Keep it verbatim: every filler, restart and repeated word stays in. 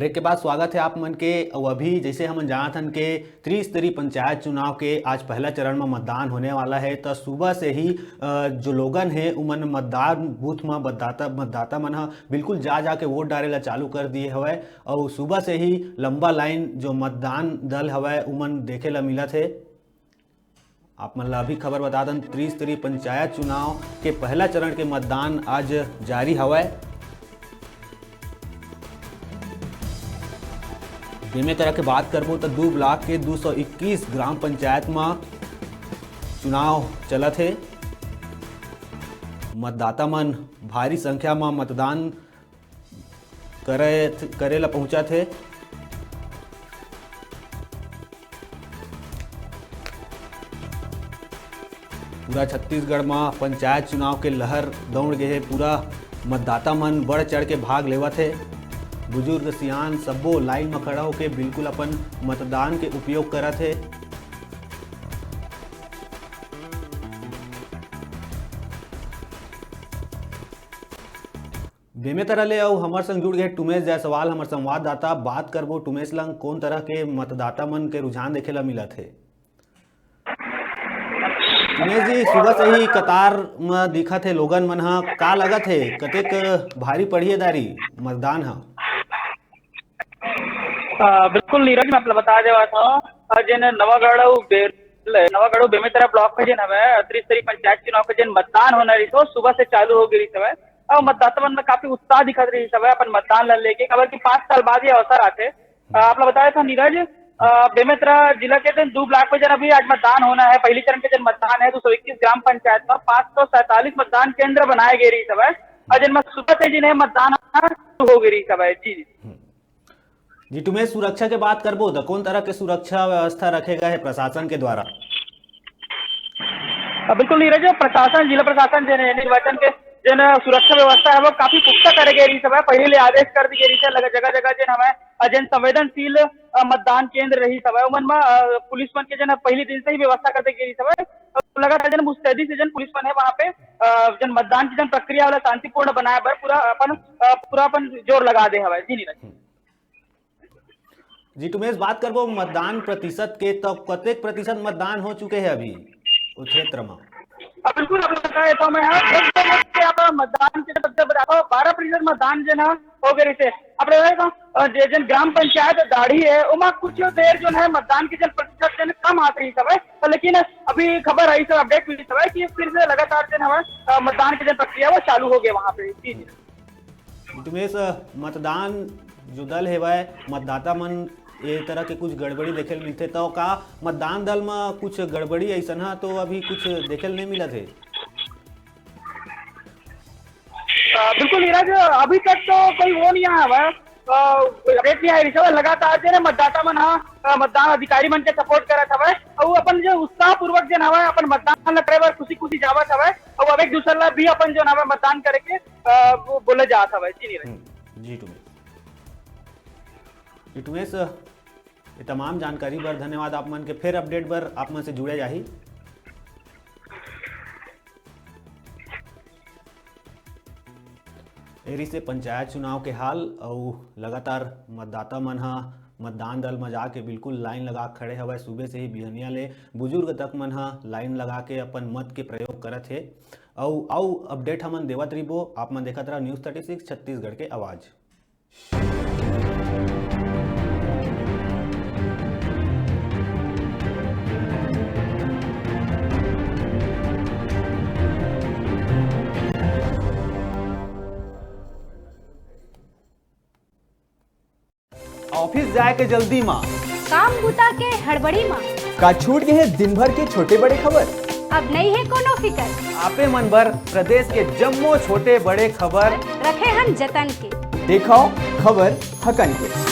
Break के बाद स्वागत हे आप मन के। अउ अभी जइसे हमन जानत हन के त्रिस्तरीय पंचायत चुनाव के आज पहला चरण म मतदान होने वाला हे, त सुबह से ही, अ, जो लोगन हे, उमन मतदान बूथ म मतदाता, मतदाता मन ह बिल्कुल जा, जा के वोट डारे ला चालू कर दिए हवय। अउ सुबह से ही लंबा लाइन जो मतदान दल हवय, उमन देखे ला मिलत हे। आप मन ला अभी खबर बता दन, त्रिस्तरीय पंचायत चुनाव के पहला चरण के मतदान आज जारी हवय। बेमेतरा के बात करबो त दू ब्लॉक के दू सौ इक्कीस ग्राम पंचायत म चुनाव चलत हे। मतदाता मन भारी संख्या म मतदान करे, करे ला पहुंचत हे। पूरा छत्तीसगढ़ म पंचायत चुनाव के लहर दौड़ गे हे। पूरा मतदाता मन बढ़ चढ़ के भाग लेवत हे। बुजुर्ग, सियान सब्बो लाइन म खड़ा होके बिल्कुल अपन मतदान के उपयोग करत हे। बेमेतरा ले अउ हमर संग जुड़ गए टुमेश जायसवाल, हमर संवाददाता। बात करबो टुमेश लंग, कोन तरह के मतदाता मन के रुझान देखे ला मिलत हे। टुमेश जी, सुबह से ही कतार म दिखत हे लोगन मन ह, का लगत हे, कतेक भारी पड़ही दारी मतदान ह? अ, बिल्कुल नीरज, मैं आप ला बता देवत हव, अ, जेन नवागढ़ अउ बे-, नवागढ़ अउ बेमेतरा ब्लॉक में जेन हवय, त्रिस्तरीय पंचायत चुनाव के जेन मतदान होना रहिस, वो सुबह से चालू हो गे रहिस हवय। अउ मतदाता मन में काफी उत्साह दिखत रहिस हवय अपन मतदान ला लेके, काबर कि पाँच साल बाद ये अवसर आथे। अ, आप ला बता देत हव नीरज, अ, बेमेतरा जिला के जेन दू ब्लॉक में जेन अभी आज मतदान होना है, पहली चरण के जेन मतदान है, दो सौ इक्कीस ग्राम पंचायत में पाँच सौ सैंतालीस मतदान केंद्र बनाए गे रहिस हवय, अउ जेन में सुबह से जिन्हें मतदान शुरू हो गे रहिस हवय। जी, जी। हम्म। जी, टुमेश, सुरक्षा के बात करबो त कोन तरह के सुरक्षा व्यवस्था रखे गए हे प्रशासन के द्वारा? अ, बिल्कुल नीरज, प्रशासन, जिला प्रशासन जेन हे, निर्वाचन के जेन सुरक्षा व्यवस्था है, वो काफी पुख्ता करे गे रहिस हवय। पहले ले आदेश कर दी गे रहिस हे, लगा-, जगह-जगह जेन हवय, अ, जेन संवेदनशील, अ, मतदान केंद्र रहिस हवय, उमन म, अ, पुलिस मन के जेन पहली दिन से ही व्यवस्था कर दे गे रहिस हवय। अउ लगातार जेन मुस्तैदी से जेन पुलिस मन है, वहाँ पे, अ, जेन मतदान की जेन प्रक्रिया वाला शांतिपूर्ण बनाए बर पूरा अपन, अ, पूरा अपन जोर लगा दे हवय। जी नीरज। हम्म। जी टुमेश, बात करबो मतदान प्रतिशत के, तो कतेक प्रतिशत मतदान हो चुके हे अभी ओ क्षेत्र म? अब बिल्कुल, अब बताए तो मैं, हाँ, यहाँ पर मतदान के सबसे बड़ा, बारह प्रतिशत मतदान जो ना हो गए रहिस हे। अब रहे तो, अ, जे, जेन ग्राम पंचायत दाढ़ी है, ओमा कुछ देर जो है मतदान के जेन प्रतिशत जेन कम आत रहिस हवय, तो लेकिन अभी खबर आई सब, अपडेट मिली सब कि फिर से लगातार जेन हवय, अ, मतदान के जेन प्रक्रिया वो चालू हो गए वहाँ पे। जी, जी। टुमेश, मतदान जो दल हेवय, मतदाता मन ए तरह के कुछ गड़बड़ी देखे ल मिलथे, तो का मतदान दल म कुछ गड़बड़ी अइसन ह तो अभी कुछ देखे ल नइ मिलत हे? अ, बिल्कुल नीरज, अभी तक तो कोई वो नहीं आया हवय, अ, कोई अपडेट नहीं आया रहिस हवय। लगातार जो है ना मतदाता मन ह, अ, मतदान अधिकारी मन के सपोर्ट करत हवय, अउ अपन जो उत्साहपूर्वक जेन हवय अपन मतदान ल करे बर खुशी खुशी जावत हवय, अउ अब एक दूसर ला भी अपन जो हवय मतदान करे के, अ, वो बोले जात हवय। जी नीरज। हम्म, जी टुमेश। जी टुमेश, ये तमाम जानकारी बर धन्यवाद। आप मन के फिर अपडेट बर आप मन से जुड़े जाही। एरी से पंचायत चुनाव के हाल अउ लगातार मतदाता मन ह मतदान दल म जाके बिल्कुल लाइन लगा खड़े हवय। सुबह से ही बिहनिया ले बुजुर्ग तक मन ह लाइन लगा के अपन मत के प्रयोग करत हे। अउ, अउ अपडेट हमन देवत रहिबो। आप मन देखत रहा न्यूज़ थर्टी सिक्स छत्तीसगढ़ के आवाज़। ऑफिस जाए के जल्दी मा, काम बुता के हड़बड़ी मा, का छूट गए हे दिन भर के छोटे बड़े खबर? अब नइ हे कोनो फिकर। आपे मन बर प्रदेश के जम्मो छोटे बड़े खबर रखे हन जतन के। देखव खबर हकन के।